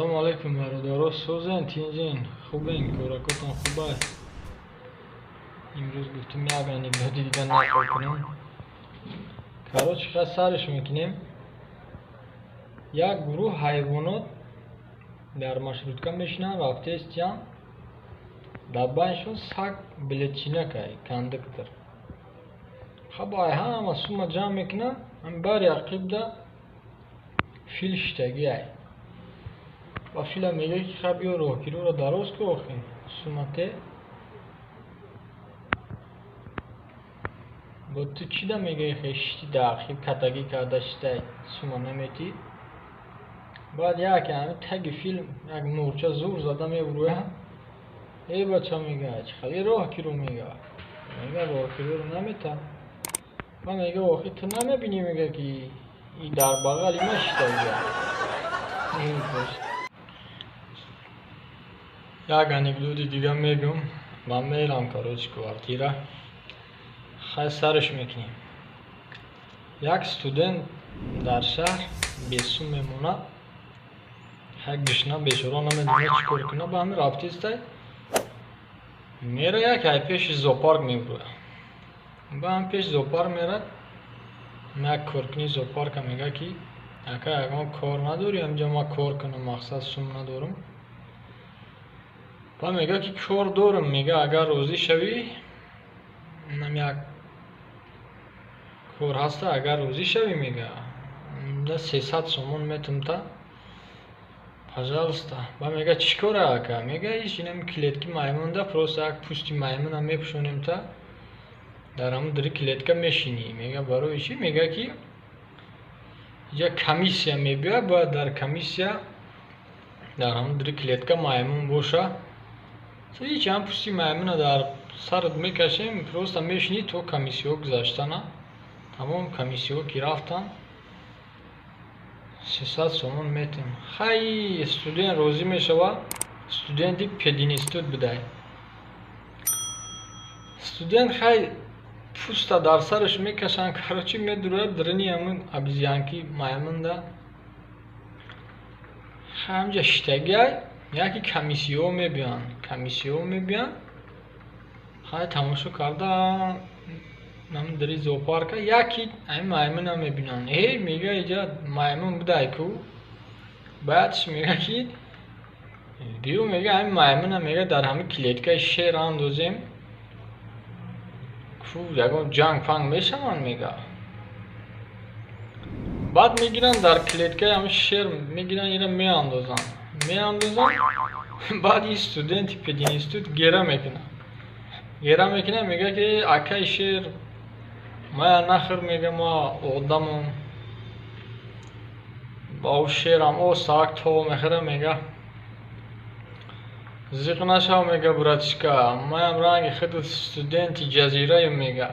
Салому алайкум, бародаро, созен, тинҷен, хубен, коракотон хубай? Имрӯз гуфтум, як анекдоти дига нақл кунем. Короче, ха, сарш мекунем. Як гурӯҳ ҳайвонот дар маршрутка мешинанд, рафтаистиянд. Дар байншон саг билетчинакай, кондуктор. Хаба ҳама сумма ҷамъ мекунанд, ҳами бари ақибда фил шиштагиай. Ба фила мегӯяд, ки ха, биё, роҳгироро дароз ку, охи суммате бо ту чӣ да мегӯӣ, хе шишти дар ақиб катагӣ карда шиштай, сумма наметӣ. Баъд яке ҳами таги фил як мӯрча зур зада мебурӯяд. Эй бача, мега, чӣ хеле роҳгиро мега, роҳгироро намета. Ма мега, охи ту намебинӣ, мега, ки и дар бағали ма шиштагия. Як анекдоти дига мегӯм ва мерам, короче, квартира. Хай, сарш мекунем. Як студент дар шаҳр бесум мемонад. Хай, гушна, бечора, намедонад чӣ кор кунад. Ба ҳамин рафтистай, мера, як ай пеши зоопарк мебурӯяд. Ба ҳам пеши зоопарк мерад, як коркуни зоопарка мега, ки ака, ягон кор надорӣ ҳаминҷа, ман кор кунам, мақсад, сум надорам. Ба мега, ки кор дорам, мега, агар розӣ шавӣ, инам як кор ҳаста, агар розӣ шавӣ, мега, 300 сомон метум та, пожалуйста. Ба мега, чӣ кора, ака? Мега, иш инами клетки маймунда просто як пӯсти маймуна мепӯшонем, та дар ҳамун дари клетка мешинӣ. Мега, барои чӣ? Мега, ки иҷа комиссия мебиёяд, бояд дар комиссия дар ҳамун дари клетка маймун боша. Ҳеч, ҳам пӯсти маймуна дар сарат мекашем, просто мешинӣ то комиссияҳо гузаштана. Тамом, комиссияҳо ки рафтанд, 300 сомон метем. Хай, студент розӣ мешавад. Студенти пединститут будай студент. Хай, пӯста дар сараш мекашанд, короче, медурояд дарини ҳамун обезьянки маймунда. Хай, ҳамҷа шиштагиай, яке комиссияҳо мебиёянд, комиссияҳо мебиёянд. Хай, тамошо карда ҳамун дари зоопарка яки ҳамин маймуна мебинанд. Э, мега, иҷа маймун будай ку. Баъдш мега, ки биё, мега, ҳамин маймуна, мега, дар ҳамин клеткаи шер андозем ку, ягон ҷанг фанг мешаванд, мега. Баъд мегиранд, дар клеткаи ҳамин шер мегиранд, ира меандозанд, меандозанд. Баъд ин студенти пединститут гера мекунад, гера мекунад, мега, ки акаи шер, мая нахӯр, мега, ма одамам. Ба ӯ шерам о саак то мехӯра, мега, зиқ нашав, мега, братишка, маям ранги худат студенти ҷазираем, мега.